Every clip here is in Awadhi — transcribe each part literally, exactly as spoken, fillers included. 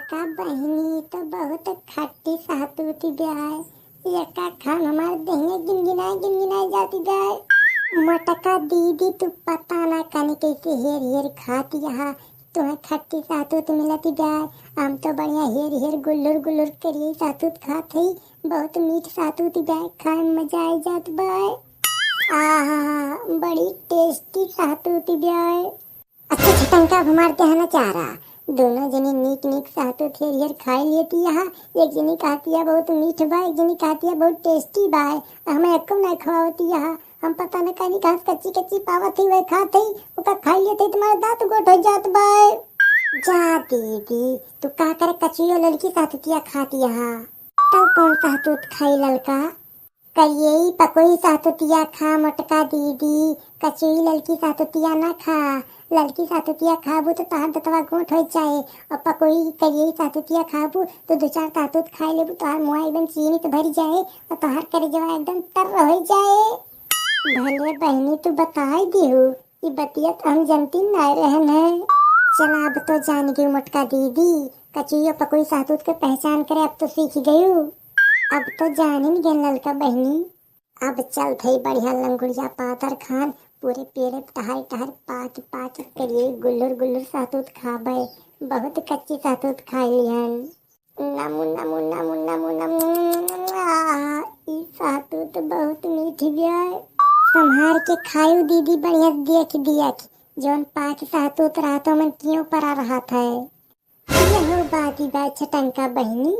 का बहिनी, तो बहुत खट्टी सहतूत ब्याय। एका खान हमार देहिया गिनगिनाए गिनगिनाए जाती ब्याय। मोटका दीदी, तू पता ना कानी कैसे हेर हेर खाती यहाँ। तुम्हें खट्टी सहतूत मिलती ब्याय। हम तो बढ़िया हेर हेर गुल्लुर गुल्लुर करिए सहतूत खात हई। बहुत मीठ सहतूत ब्याय, खाए में मजा आ जात बाय। आहा, बड़ी टेस्टी सहतूत ब्याय। अच्छा छटंका, अब हमार कहना चाह रहा, दोनों जनी नीक नीक सहतूत हेर हेर खाए लेती यहाँ। एक जनी कहती है बहुत मीठ बा, एक जनी कहती है बहुत टेस्टी बा। हमें एको नहीं खवावती यहाँ। हम पता न कानी कहाँ से कच्ची कच्ची पावत ही, वही खात ही, ओका खाई लेते ही तुम्हारा दांत गोट हो जात बा। जा दीदी, तू का करे कचुयो ललकी सहतूतिया खाती यहाँ। तब कौन सहतूत खाई ललका? करियई पकोई सहतुतिया खा मोटका दीदी, कचुई ललकी सहतुतिया ना खा। ललकी सहतुतिया खाबू तो तोहार दतवा गोट हो जाए, और पकोई करियई सहतुतिया खाबू तो दो चार सहतुत खाए लेबू, तोहार मुआ एकदम चीनी से भरी जाए और तोहार करेजवा एकदम तर हो जाए। भले बहिनी तू बताई दिहू, ई बतिया तो हम जनती ना रहन है। चला अब तो जान गई मोटका दीदी, कचुई पकोई सहतुत के पहचान करे अब तो सीख गयू। अब तो जानिन गए ललका बहिनी। अब चल थई बढ़िया लंगुड़िया पातर खान, पूरे पेड़े टहर टहर पाक पाक करिए गुल्लुर गुल्लुर सहतूत खाबे। बहुत कच्ची सहतूत खाई लिहन। नमु नमु नमु नमु नमु। आह, ई सहतूत बहुत मीठ बिया। संभार के खायू दीदी, बढ़िया देख देख, जौन पाक सहतूत रहत ओमन क्यों परा रहत है। यहो बाती बा छटंका बहिनी।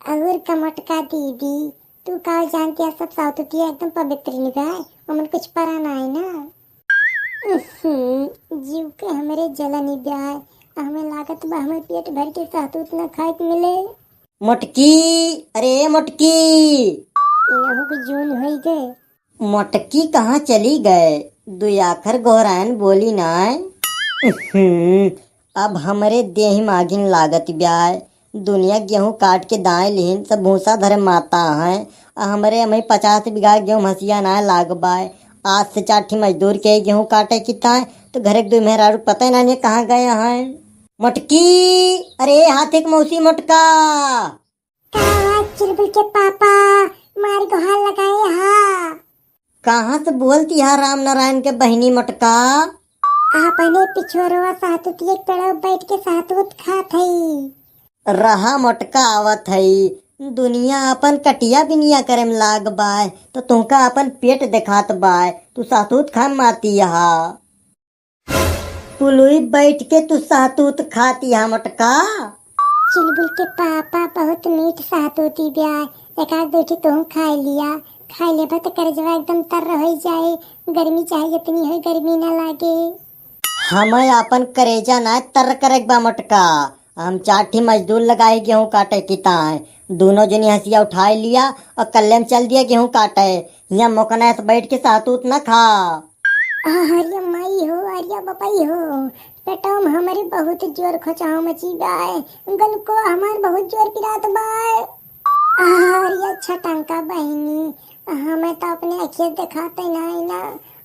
अउर का मोटका दीदी, तू का जानती है, सब सहतूतिया एकदम पवित्र निभाए, ओमन कुछ परा ना है ना। उहुं, जीव के हमरे जलन निभाए, हमें लागत बा हमें पेट भर के सहतूत ना खाए के मिले। मोटकी, अरे मोटकी। इनहू के जून होई गए। मोटकी कहाँ चली गए? दुई आखर गोहरायन बोली नाय। उहुं, अब हमरे देह में आगिन लागत ब्याय। दुनिया गेहूं काट के दाए लिहिन, सब भूसा धरे माता हैं। आ हमरे अमही पचास बीघा गेहूं हसिया नाय लाग बाय। आज से चार ठी मजदूर के गेहूं काटे की ताय, तो घरे के दुई मेहरारू पता ही ना नहीं कहाँ गए हैं। मोटकी, अरे हाथ एक मौसी मोटका। का हुआ चुलबुल के पापा, मार गोहार लगाए हा? कहाँ से बोलती हा राम नारायण के बहिनी मोटका? अपने पिछोरवा सहतूतिये के पेड़वा बैठ के सहतूत खात हई। रहा मोटका आवत हई, दुनिया अपन कटिया बिनिया करे में लाग बाय, तो तुमका अपन पेट देखात बाय, तू सहतूत खाए माती हा। पुलुई बैठ के तू सहतूत खाती हा मोटका। चुलबुल के पापा बहुत मीठ सहतूती ब्याय, एक आध दो ठे तुहूँ खाए लिया, खाए लेबा तो करजवा एकदम तर हो जाए, गर्मी चाहे जितनी हो गर्मी ना लागे। हमें आपन करेजा ना तर करक बा मोटका, हम चार ठी मजदूर लगाए गेहूं काटे की ताए, दोनों जनी हसिया उठाए लिया और कल्ले में चल दिया गेहूं काटे। हियां मोकना से बैठ के सहतूत न खा। अरे माई हो, अरे बपाई हो, पेटवा में हमरे बहुत जोर खोचाव मची बाय, गलको हमार बहुत जोर पिरात बाय। अरे छटंका बहिनी, हमें तो अपने अखिए देखाते नहीं ना,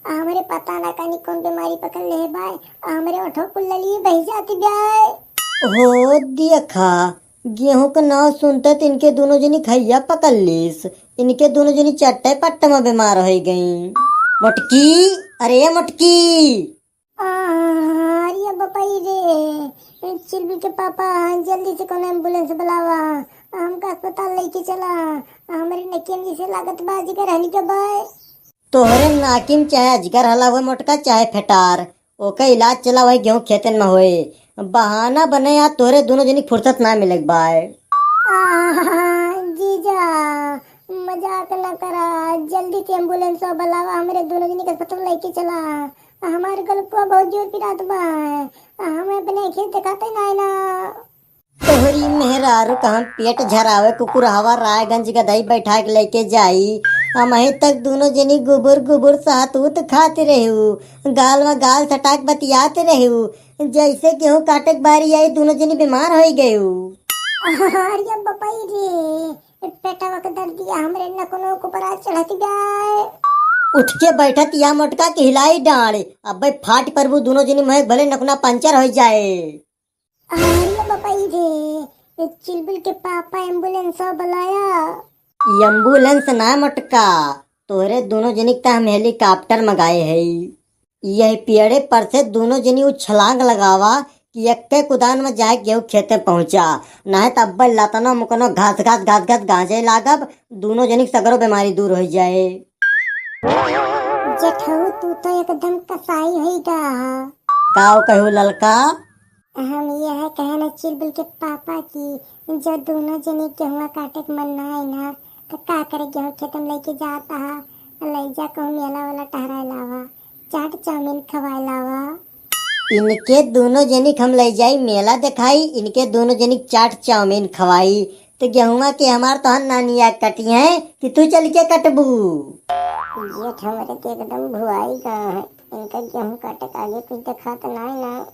हमरे पता ना कानी कौन बीमारी पकड़ ले बाय, हमरे ओठो कुल लली बह जाती बाय। हो देखा, गेहूं का नाव सुनते त इनके दोनों जनी खैया पकड़ लीस। इनके दोनों जनी चट्टे पट्टे में बीमार हो गई। मोटकी, अरे मोटकी। आ, अरे बपाई रे, चिलबुल के पापा, जल्दी से कौनो एम्बुलेंस बुलावा, हमका अस्पताल लेके चला। हमरे नकियन जैसे लागत बा अजगर हली के बाय। तोहरे नाकिम चाहे अजगर हला हुए मोटका, चाहे फेटार, ओके इलाज चला वही गेहूं खेतन में होए। बहाना बने या तोहरे दोनों जनी फुर्सत ना मिले बाय। आहा, जीजा, मजाक न करा, जल्दी से एम्बुलेंस बुलावा, हमरे दोनों जनी के अस्पताल लेके चला। हमार गलकुआ बहुत जोर पिरात बा, हम अपने खेत दिखाते ना ना। तोहरी मेहरारू का हम पेट झरावे कुकुर हवा रायगंज गदई बैठा के लेके जाई। हमही तक दोनों जनी गुबुर गुबुर सहतूत खात रहू, गाल में गाल सटाक बतियात रहू, जैसे गेहूं काटे के बारी आई दोनों जनी बीमार हो गयू। अरे बपाई रे, पेटवा के दर्दिया हमरे नकनो को परा चढ़त जाए। उठ के बैठत या मोटका के हिलाई डांड, अबे फाट परबू दोनों जनी में भले नकना पंचर हो जाए। अरे बपाई रे, ए, चुलबुल के पापा एम्बुलेंसवा बुलाया। ई एम्बुलेंस ना मोटका, तोहरे दुनो जनी के त हम हेलीकॉप्टर मंगाए हई। यह पेड़े पर से दुनो जनी उ छलांग लगावा कि एक्के कुदान में जाए गेहूं खेते पहुंचा, नाहीं त अब्बे लतना मुकनो घास घास घास घास गांजे लागब, दुनो जनी के सगरो बीमारी दूर होइ जाए। जेठऊ, तू तो एकदम कसाई होई गा। का कहू ललका? हम यह कहे न चुलबुल के पापा कि जो दुनो जनी गेहुआ काटे के मन ना आई ना, तो का करे, गेहूं खेत में लेके जात हा, ले जा कहूं मेला वाला टहराए लावा, चाट चाउमीन खवाए लावा। इनके दुनो जनी के हम ले जाई मेला देखाई, इनके दुनो जनी के चाट चाउमीन खवाई, तो गेहुआ के हमार तोहर नानिया कटी हैं कि तू चल के कटबू? जेठ हमरे तो एकदम भुआई गा है, इनका गेहूं काटे के आगे कुछ देखात नाई ना।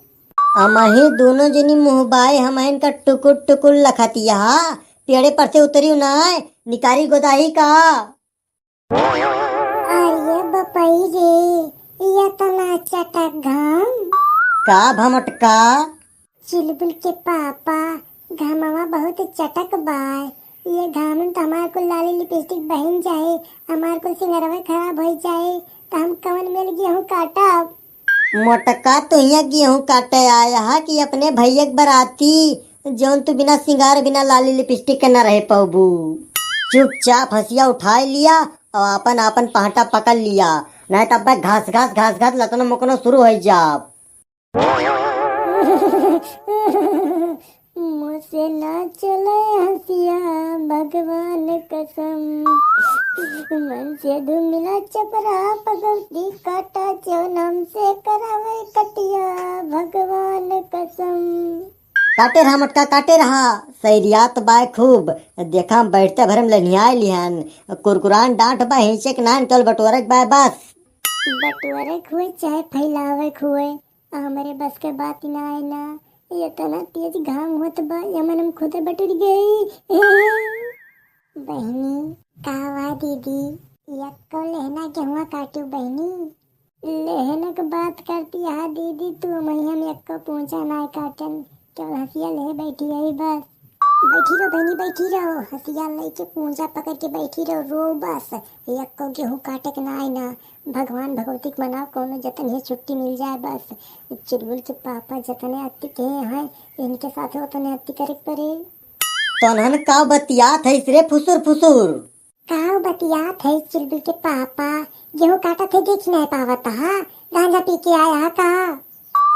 अमही दुनो जनी मुँह बाए, हम इनका टुकुर टुकुर लखतिया। पेड़े पर से उतरी ना, निकारी गोदाही का। अरे बपई रे, ये तना चटक घाम। का भमटका? चुलबुल के पापा, घामवा बहुत चटक बाय। ये घाम में तो हमार कुल लाली लिपस्टिक बहिन जाए, हमार कुल सिंगरवा खराब हो जाए, तो हम कवन मेल गेहूं काटब? मोटका, तू हियां गेहूं काटे आया हा कि अपने भैया के बराती, जौन तू बिना सिंगार, बिना लाली लिपस्टिक के न रह पौबू। चुपचाप हंसिया उठाए लिया और आपन आपन पहटा पकड़ लिया, नहीं तब घास घास घास घास लतनो मुकनो शुरू हो जाब। मुझसे ना चले हंसिया, भगवान कसम। मन से धुमिला चपरा, पगौती काटा जौन हमसे करावे कटिया, भगवान कसम। काटे रहा मटका, काटे रहा, सैरियात बाय खूब। देखा बैठते भरम लनियाए लिहन, कुरकुरान डांट बा हिंचे के नान, केवल बटोरे के बाय बस। बटोरे के हुए चाहे फैलावे के हुए, हमरे बस के बात ना है ना। इतना तेज घाम होत बा, यमन हम खुदे बटुर गई। बहिनी, का हुआ दीदी? यक्को लेहना गेहुआ काटू बहिनी? लेहना के बात करती हा दीदी, तू मही हम यक्को पूंचा ना काटन, केवल हंसिया लेहे बैठी है बस। बैठी रहो बहिनी, बैठी रहो, हंसिया लेके पूंचा पकड़ के बैठी रहो, रो बस। यक्को गेहूं काटे के ना आए ना, भगवान भगवती के मनाओ, कौनो जतन है छुट्टी मिल जाए बस। चुलबुल के पापा जतने अति के हैं, इनके साथ उतने अति करे के पड़े। तनहन का बतियात है रे फुसुर फुसुर? का बतियात है चुलबुल के पापा? गेहूं काटत है, देख नहीं पावत हा? गांजा पी के आया हा का?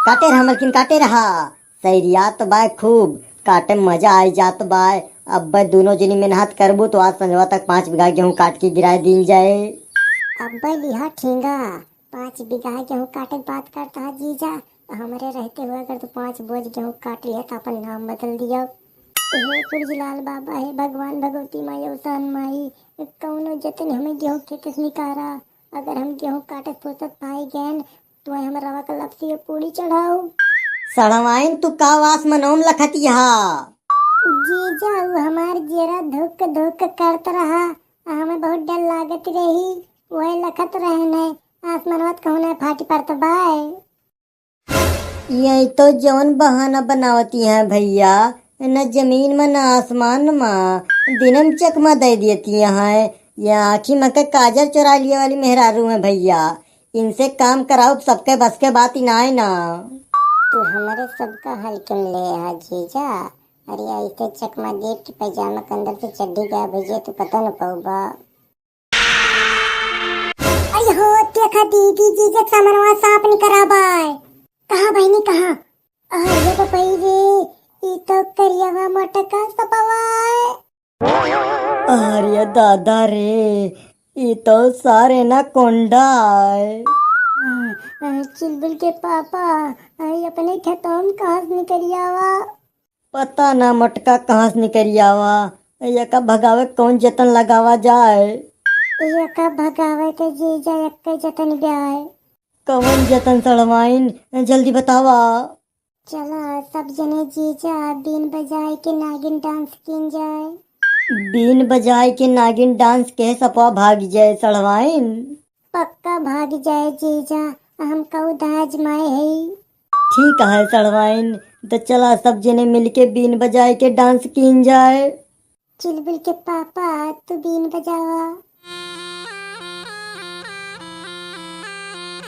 काटे रहा मलकिन, काटे रहा। सैरियात बाय खूब, काटे में मजा आई जात बाय। अब्बे दुनो जनी मेहनत करबू तो आज संझवा तक पाँच बीघा गेहूं काट के गिराए दीन जाए। अब्बे लिहा ठेंगा, पाँच बीघा गेहूं काटे के बात करता हा जीजा, हमरे रहते हुए अगर तू पाँच बोझ गेहूं काट लिहे तो अपन नाम बदल दिया। हे कुर्जीलाल बाबा, हे भगवान भगवती माई, अवसान माई, कौनो जतन हमें गेहूं खेत से निकारा। अगर हम गेहूं काटत फुर्सत पाई गए तो हम रवा का लपसी पूरी चढ़ाओ। सड़वाइन तू का वास मनोम लखत यहा? जीजा, वो हमार जेरा धुक धुक करत रहा, हमें बहुत डर लागत रही, वह लखत रहने आसमानवा त कहूँ ना फाटी पड़त बाय। यही तो जौन बहाना बनावती हैं भैया, न जमीन में न आसमान में, दिनम चकमा दे देती हैं। ये आँखी में के काजर चुरा लिए वाली मेहरारू हैं भैया, इनसे काम कराओ, सबके बस के बात ही ना है ना। तू हमारे सबका हल्के में ले आ जीजा, अरे ऐसे चकमा देव के पैजामा के अंदर से चड्डी गायब हो जाए तो पता न पौबा। अरे हो, देखा दीदी, जीजा समरवा सांप निकरा बाय। कहाँ बहिनी, कहाँ? अरे बपई रे, ई तो करियावा मोटका सपवा है। अरे दादा रे, ई तो सारे ना कोंडा है। आ, आ, चुलबुल के पापा, आ, ये अपने खेतों में कहाँ से निकरियावा? पता ना मटका कहाँ से निकरियावा, एका भगावे कौन जतन लगावा जाए? एका भगावे के जीजा एक्के जतन ब्याए। कौन जतन सड़वाइन, जल्दी बतावा। चला सब जने जीजा बीन बजाए के नागिन डांस कीन जाए। बीन बजाए के नागिन डांस के सपवा भाग जाए सड़वाइन। पक्का भाग जाए जीजा, हम कऊ दाज माए हई। ठीक है सड़वाइन, तो चला सब जने मिलके बीन बजाए के डांस कीन जाए। चुलबुल के पापा, तू बीन बजावा।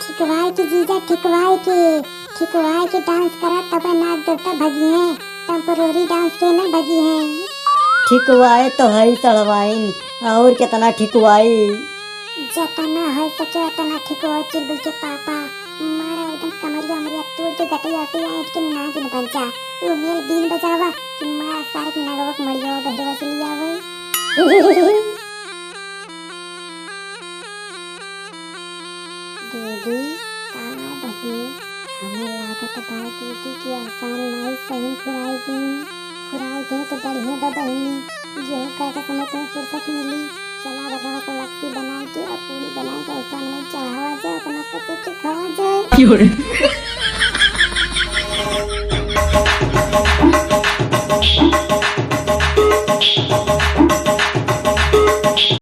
ठिकवाए के जीजा, ठिकवाए के, ठिकवाए के डांस करा, तबे नाग देवता भगी हैं। टेम्पोररी डांस के न भगी हैं। ठिकवाए तो है सड़वाइन, और कितना ठिकवाई? जतना हो सके उतना ठिकवाओ चुलबुल के पापा। मारा एकदम कमरिया उमरिया तोड़ के गटिया उटिया ऐंठ के नागिन बन जा। उ मेल बीन बजावा कि मारा सारे के नगवा के मड़िया बहिरवा से लियावे। दीदी, का बहिनी, हमें लागत बा दीदी कि आसान माई सही फुराई दी। फुराई दे तो बढ़िया बा बहिनी, गेहूं काटे समय तुम्हें फुर्सत मिली। चला रवा के लत्ती बनाए के और पूरी बनाए के उसान में चढ़ावा जाए, अपना पति के खावा जाए। क्यों रे?